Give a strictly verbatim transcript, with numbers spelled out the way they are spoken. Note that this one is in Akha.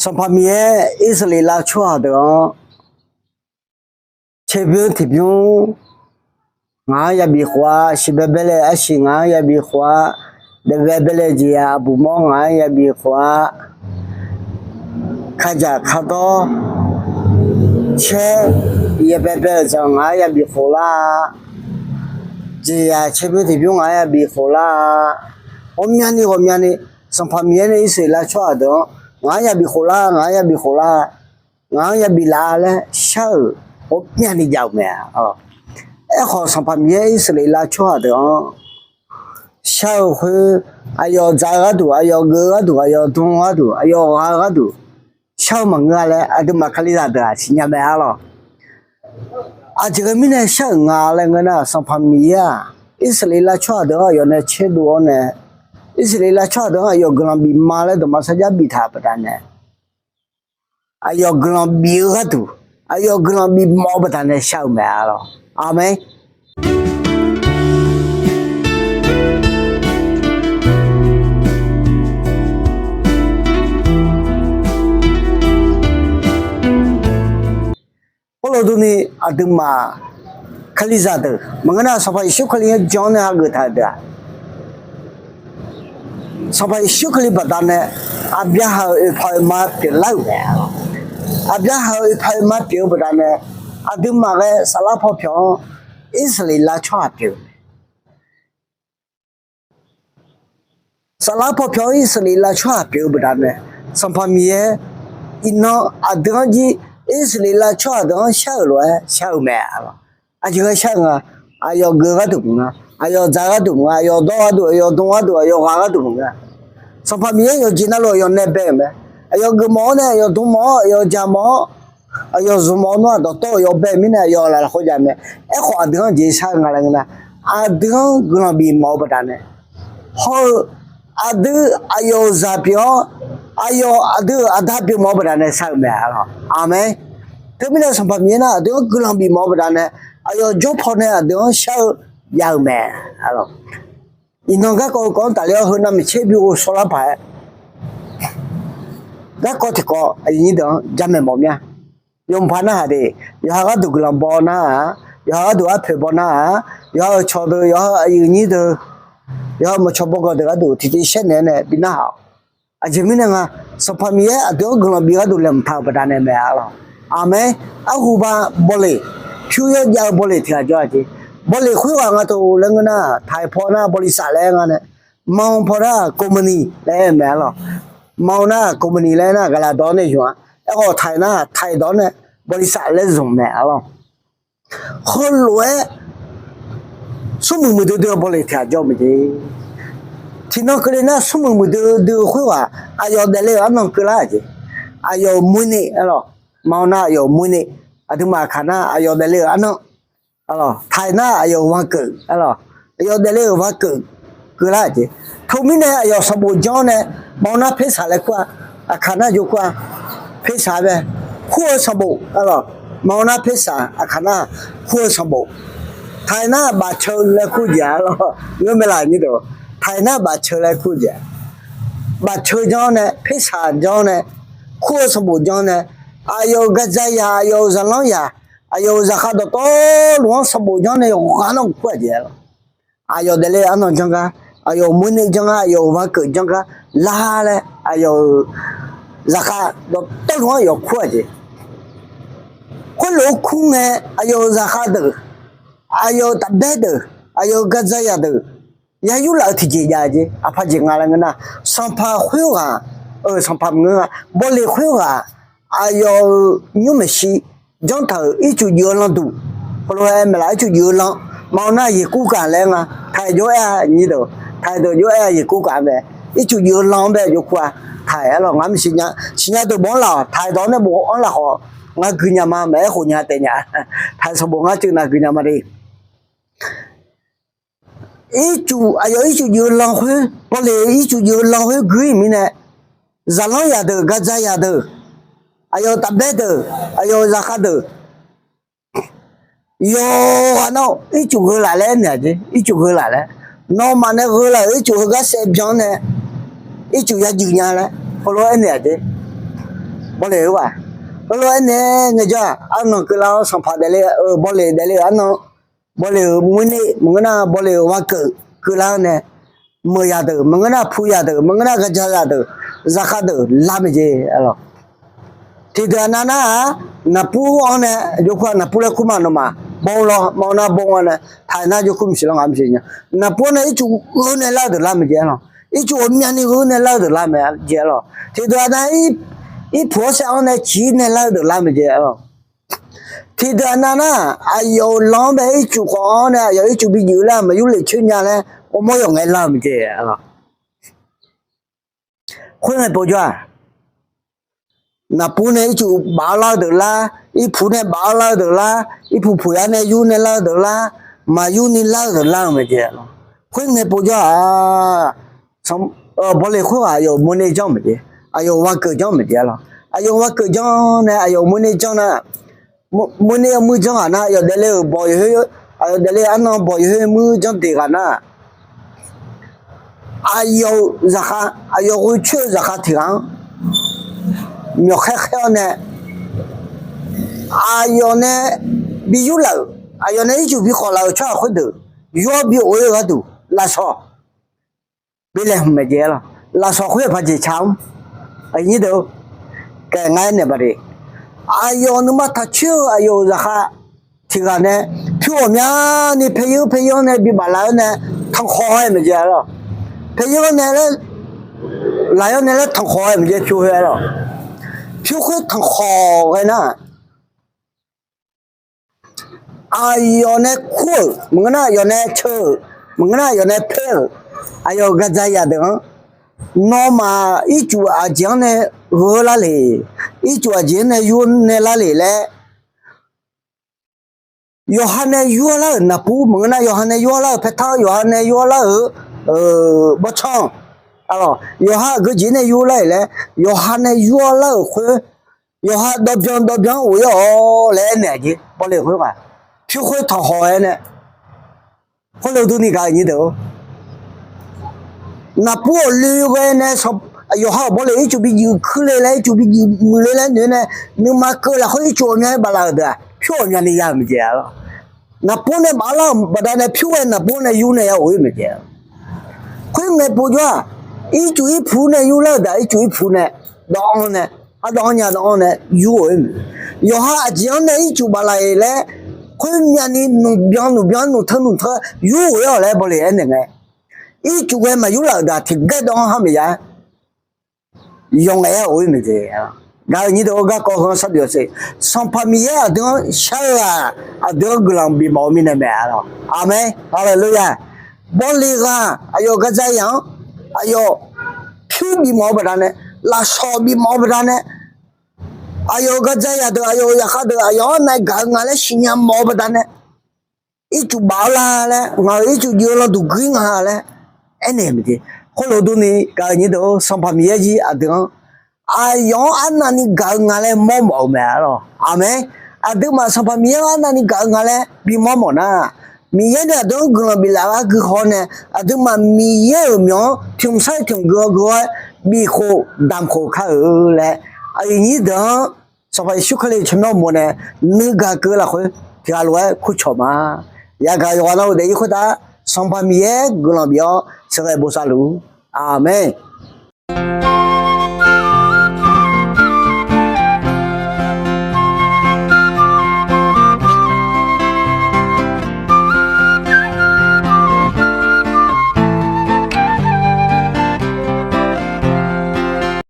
Sanqpaq Miqyaer Irsaqleqlav tsawrhaq deuq-anr tserbymr tiqbymr ngaq-anr yabif khof-a. Shiqbae bae laer arsiq ngaq-anr yabif khof-a. Daefbae bae laer jeqzaq aqbuq mawr ngaq-anr yabif khof-a. Kadzaq kardawr caer yabae bae-euq zanq ngaq-anr yabif khof lar-a. Jeqzaq tserbymr tiqbymr ngaq-anr yabif khof lar-a. Ghawqmyani ghawqmyani Sanqpaq Miqyaer nae Irsaqleqlav tsawrhaq deuq-anr ngaq-anr yabif khof lar, ngaq-anr yabif khof lar, ngaq-anr yabif laf-a laer shar-euq ghawqmyani jav-euq mae. Aerkhawf Sanqpaq Miqyaer Irsaqleqlav tsawrhaq deuq-anr shar-eu khoer, aqyawf dzaq-eu gharduq, aqyawf geuf-eu gharduq, aqyawf dm-eu gharduq, aqyawf ghaq-eu gharduq shar-eu maqngeur-a laer aqduimaf kalizaq deuq-aq siqnya mae arlawq. Aqjeq mirnae shar-euq nga laer ngeur nar, Sanqpaq Miqyaer-aq Irsaqleqlav tsawrhaq deuq-anr aqyawf nae tserdov-awr nae, Irsaqleqlav tsawrhaq deuq-anr aqyawf guiqlanq bif ma laer dawqma sarjax biftaq-euq baqdanae, aqyawf guiqlanq bif-eu gharduq, aqyawf guiqlanq bif mawf-eu baqdanae shar-euq mae arlawq. Aqmeq. Khoerlof durni aqduimaf kalizaq deuq maqngeur nar, Sanqpaq Yeqsur Kali-anr jan-awr nae hageuf taq-euq deuq-aq, Sanqpaq Yeqsur Kali baqdanae Aqbyaqhaq-euq oeqpaq oeqma pyeuflar-euq mae. Aqbyaqhaq-euq oeqpaq oeqma pyeuf-eu baqdanae aqduimaf ghae saflar paw pyawq-anr Irsaqleqlav tsawrhaq pyeuf-eu mae. Saflar paw pyawq-anr Irsaqleqlav tsawrhaq pyeuf-eu baqdanae, Sanqpaq Miqyaer iqnan aqdui-anr jir Irsaqleqlav tsawrhaq deuq-anr shar-euq lof-aer shar-eu mae. Aqjeq ghae shar-eu nga, aqyawf geuf-eu gharduq maqnga, aqyawf dzaq-eu gharduq maqnga, aqyawf dawr-eu gharduq, aqyawf dm-eu gharduq, aqyawf ghaq-eu gharduq maqnga. Sanqpaq Miqyaer yawqjeq navluf aqyawf nae bae-euq mae. Aqyawf geuf mawf-awr nae aqyawf dm mawf-awr, aqyawf dzaq mawf-awr, aqyawf zmq mawf-awr nawr-aq dawqtawv-eu yawbae mirnae aqyawf laf lafkhoer jav mae. Aerkhawf aqdui-anr jeq shar nga laer ngeur nar, aqdui-anr guiqlanq bif mawf-eu baqdanae, hawr-eu aqdui aqyawf-euq zaq pyeuf-awr, aqyawf aqdui-euq aqda pyeuf mawf-eu baqdanae shar-euq mae arlawq. Aqmeq. Teumirnae Sanqpaq Miqyaer nar aqdui-anr guiqlanq bif mawf-eu baqdanae, aqyawf jawr pawnae aqdui-anr shar-eu jav-eu mae arlawq. Iqnan garkawv-eu kawv-anr tafler-awr heu navmaqtser bi ghovshaw lar paq-aer, garkawv tiqkawv aqyuif nyir deuq-anr jamaeq mawf mir-a. Yawmuiq paq narhaq de, yawqha gharduq guiqlanq baw nar-aq, yawqha gharduq arpoeq baw nar-aq, yawqha-euq cawqdeuq, yawqha aqyuif nyir deuq, yawqha maqcawq bawgawq deuq gharduq tiqjeq shaer naeq-aer nae bi narhaq-awq. Aqjeq mirnae nga, Sanqpaq Miqyaer aqdui-anr guiqlanq bif gharduq laeqhmq taq-euq baqdanae mae arlawq. Aqmeq. Arhuba bawleq pyur yawjav-eu bawleq tiq ghaq jawr-a jeq. Bawleq khoerghaq nga teu laer ngeur nar, taiq paw nar bawleq saf laer nga nae, maqanr paw nar company laer aer-eu mae arlawq. Maqanr nar company laer nar gaqlaq dawq-awr nae zmq-a. Aerkhawf taiq nar taiq dawq-awr nae bawleq saf laer zmq mae arlawq. Heulof-aer smrmuiq muiqdui dui-eu bawleq tiq ghaq jawr mae jeq. Tiqnan keuvle nar smrmuiq muiqdui dui-eu khoerghaq aqyawf daefle-euq arnan keuvlar-aq jeq. Aqyawf-euq moerni arlawq. Maqanr nar aqyawf-euq moerni. Aqduimaf kaq nar aqyawf daefle-euq arnan. Taiq nar aqyawf-euq vanqkeuv arlawq. Aqyawf daefle-euq vanqkeuv keuvlar-aq jeq. Teumirnae aqyawf sanqbof janr-awr nae maqanr nar persaq laer kur-a. Aqkaq nar jawrkur-a. Persaq mae. Kur-eu sanqbof arlawq. Maqanr nar persaq, aqkaq nar kur-eu sanqbof. Taiq nar bafceu laer kur jeq arlawq. Ngeur mae laf nyir deuq. Taiq nar bafceu laer kur jeq. Bafceu janr-awr nae, persaq janr-awr nae, kur-eu sanqbof janr-awr nae, aqyawf-euq gadzaq yaq, aqyawf-euq zaqlanr yaq, aqyawf-euq zaqkhav dawqtawvluf-anr sanqbof janr-awr nae yawqghaq nar kur-aq jeq arlawq. Aqyawf daefle-eu arnan janr gar, aqyawf-euq moerni janr gar, aqyawf-euq vanqkeuv janr gar lar laer aqyawf-euq zaqkhav dawqtawvluf-anr yawf kur-aq jeq. Khoerlof-aer kur ngae, aqyawf-euq zaqkhav deuq, aqyawf-euq tafbaer deuq, aqyawf-euq gadzaq yaq deuq yayur laf-eu tiqjeq jav-eu jeq. Aqpaq jeq nga laer ngeur nar, sanqpaq khoerghaq-euq sanqpaq maqngeur-a. Bawleq khoerghaq aqyawf-euq nymr maeqshi janr taq-euq ircuf juif-eu lan duq, heulof-aer aer mae laf, ircuf juif-eu lan. Maqanr nar yeqkur kaq laer nga. Taiq jov-aer-a nyir deuq, taiq deuq jov-aer-a yeqkur kaq mae. Ircuf juif-eu lan-anr bae jawrkur-a. Taiq arlawq ngar maqsiq nya. Siqnya deuq bof-anr laf-awq. Taiq dawq-anr nae bof-anr lafkhawf ngar gui nya ma. Maqaer khof nya taef nya. Taiq sanqbof ngar ceuv nav gui nya ma de. Ircuf, aqyawf ircuf juif-eu lan khoer, bawleq ircuf juif-eu lan khoer gui-ir mirnae, zaqlanr yaq deuq, gadzaq yaq deuq, aqyawf tafbaer deuq, aqyawf zaqkhav deuq, yawqghaq nar ircuf gheu laf laer aernaeq-aq jeq. Ircuf gheu laf laer, nawmaf nae gheu laf-euq ircuf heugar saev byan-anr nae ircuf ya juif nya laer heulof-aer aernaeq-aq jeq. Bawleq-eu ghaq, heulof-aer nae ngaejawr-aq, arnan keuvlar-awr sanqpaq daefle-eu bawleq daefle-euq arnan, bawleq-euq muirner maqngeur nar bawleq-euq ghaq keuv keuvlar-awr nae, meuq yaq deuq maqngeur nar pu yaq deuq maqngeur nar gaqja yaq deuq, zaqkhav deuq lar maeq jeq-a lawq. Tiqdeuq aqnav nar-aq, naqpur-anr nae, jawrkur-aq naqpur laer kur ma nawmaf, bawr lawr mawr nar bawr-a nae, taq-aer nar jawrkur maqsiq lawr ngaq maqsiq nya. Naqpur-anr nae ircuf gheu nae lar-eu deuq lar maeq jeq-a lawq. Ircuf ghawqmyani gheu nae lar-eu deuq lar maeq jeq-a lawq. Tiqdeuq aqnav irpuq-awr saev-anr nae ciq-ir nae lar-eu deuq lar maeq jeq-a lawq. Tiqdeuq aqnav nar, aqyawf-euq lan-anr bae ircuf khawf-anr nae aqyawf ircuf bi juif lar maqyur lef coer nya laer, ghawrmawr yawqngae lar-eu maeq jeq-a lawq. Khoerngae povjawr-aq, naqpur nae ircuf baf-awr lar-eu deuq lar, irpuq nae baf-awr lar-eu deuq lar, irpuq puqyar nae yur nae lar-eu deuq lar, maqyur ni lar-eu deuq lar-eu maeq jeq-a lawq. Khoerngae povjawr-aq, bawleq khoerghaq aqyawf-euq moerner janr maeq jeq, aqyawf-euq ghaq keuv janr maeq jeq-a lawq. Aqyawf-euq ghaq keuv janr nae aqyawf-euq moerner janr nar, moerner-eu muir janr ghaq nar, aqyawf daefle-euq bawq yawq khoer, aqyawf daefle-eu arnan bawq yawq khoer muir janr deq ghaq nar, aqyawf-euq zaqkhav, aqyawf ghoe coer-eu zaqkhav tiq ghaq-anr myawqkhaer khaer-awr nae, aqyawf nae bi yur laf-euq, aqyawf nae ircuf bi khawf laf-euq tsawrhaq khoerdeuq yur-awr bi of-ir-eu gharduq lafsawq bi laeqhmq maeq jeq-a lawq. Lafsawq khoer-aq paqjeq ca-anr, aqnyir deuq-or, kaef ngar-aer naeq baq de. Aqyawf nuima taq coer-eu aqyawf-euq zaqkhav tiq ghaq nae, pyur ghawqmyani paeryeur paeryeur-anr nae bi baf laf-awr nae tanqkhawq-aer maeq jeq-a lawq. Paeryeur-anr nae laer, laf-awr nae laer tanqkhawq-aer maeq jeq pyur khoer-a lawq. Pyur khoer tanqkhawq ghae nar, aqyawf nae kur-euq maqngeur nar, aqyawf nae ceu-euq maqngeur nar, aqyawf nae paer-euq, aqyawf-euq gaqdzaq yaq deuq-anr, nawmaf ircuf aqjeq-anr nae gheu lar le, ircuf aqjeq-anr nae yur nae lar le laer, yawqha nae yur lar-euq naqpur maqngeur nar, yawqha nae yur lar-euq paertanr, yawqha nae yur lar-euq bawrtsanr, yawqha aqgeu jeq nae yur lar-euq laer, yawqha nae yur lar-euq khoer, yawqha dawvbyan dawvbyan-anr of-ir-awq laer aernaeq-a jeq. Bawleq khoerghaq pyur khoer tanqkhawq-aer nae, khoerlof durni gaq-euq nyir deuq-or, naqpur aqloe ghae nae, yawqha-euq bawleq ircuf bi juif kuir le laer, ircuf bi juif muiq le laer noeq nae, nuima keuv lafkhoer ircuf ghawqmya-aer baf laf-euq deuq-aq pyur ghawqmyani ya maeq jeq-a lawq. Naqpur nae baf lar-euq baqdanae pyur ghae naqpur nae yur nae ya of-ir maeq jeq-a. Khoerngae povjawr-aq, ircuf irpuq nae yur lar-euq daq ircuf irpuq nae dawv-anr nae, ardawv-anr nya dawv-anr nae yur of-ir mae. Yawqha aqjeq-anr nae ircuf baf laf-iq laer, khoermyani nuqbyan nuqbyan nuqteu nuqteu yur of-ir-awq laer bawleq aernaeq ngae, ircuf ghae maqyur laf-euq daq tiqgaer dawv-anr har maeq ya-aer yawqngaef-aer of-ir mae jeq. Gaq-euq nyir deuq-or, garkawv heu-anr sharbi-awq siq. Sanqpaq Miqyaer aqdui-anr shar-eu-aq, aqdui-anr guiqlanq bifmawf-eu mirnae mae-a lawq. Aqmeq, haleluya. Bawleq ghaq aqyawf gaqdzaq yaq-anr aqyawf pyur bifmawf-eu baqdanae, lafsawq bifmawf-eu baqdanae, aqyawf-euq gaqdzaq yaq deuq, aqyawf-euq zaqkhav deuq aqyawf-anr nae gaq-eu nga laer siqnya mawf-eu baqdanae, ircuf baf-awr lar laer, ngaq-euq ircuf juif-eu landuq guir nga laer aernaeq mae jeq. Khoerlof durni gaq-euq nyir deuq-or, Sanqpaq Miqyaer jir aqdui-anr aqyawf-anr arnavni gaq-eu nga laer mawrmawf-eu mae-a lawq. Aqmeq. Aqduimaf Sanqpaq Miqyaer-anr arnavni gaq-eu nga laer bimawr mawf nar, Miqyaer nae aqdui-anr guiqlanq biflaf-eu argui haw nae, aqduimaf Miqyaer-euq myawq-anr tiq hmq sar-iq tiq hmq gui-awr gui-awr-aer bifkhof damqkhof kar-euq laer, aqyuif nyir deuq-anr Sanqpaq Yeqsur Kali tsawrmyanr uqmov nae nuigaq keuv lafkhoer tiqghaq lof-aer kurcawq ma. Yagaq yawqghaq navluf daef-ir khoertav Sanqpaq Miqyaer guiqlanq bif-awr sheuqghae bosav luf-ur. Aqmeq.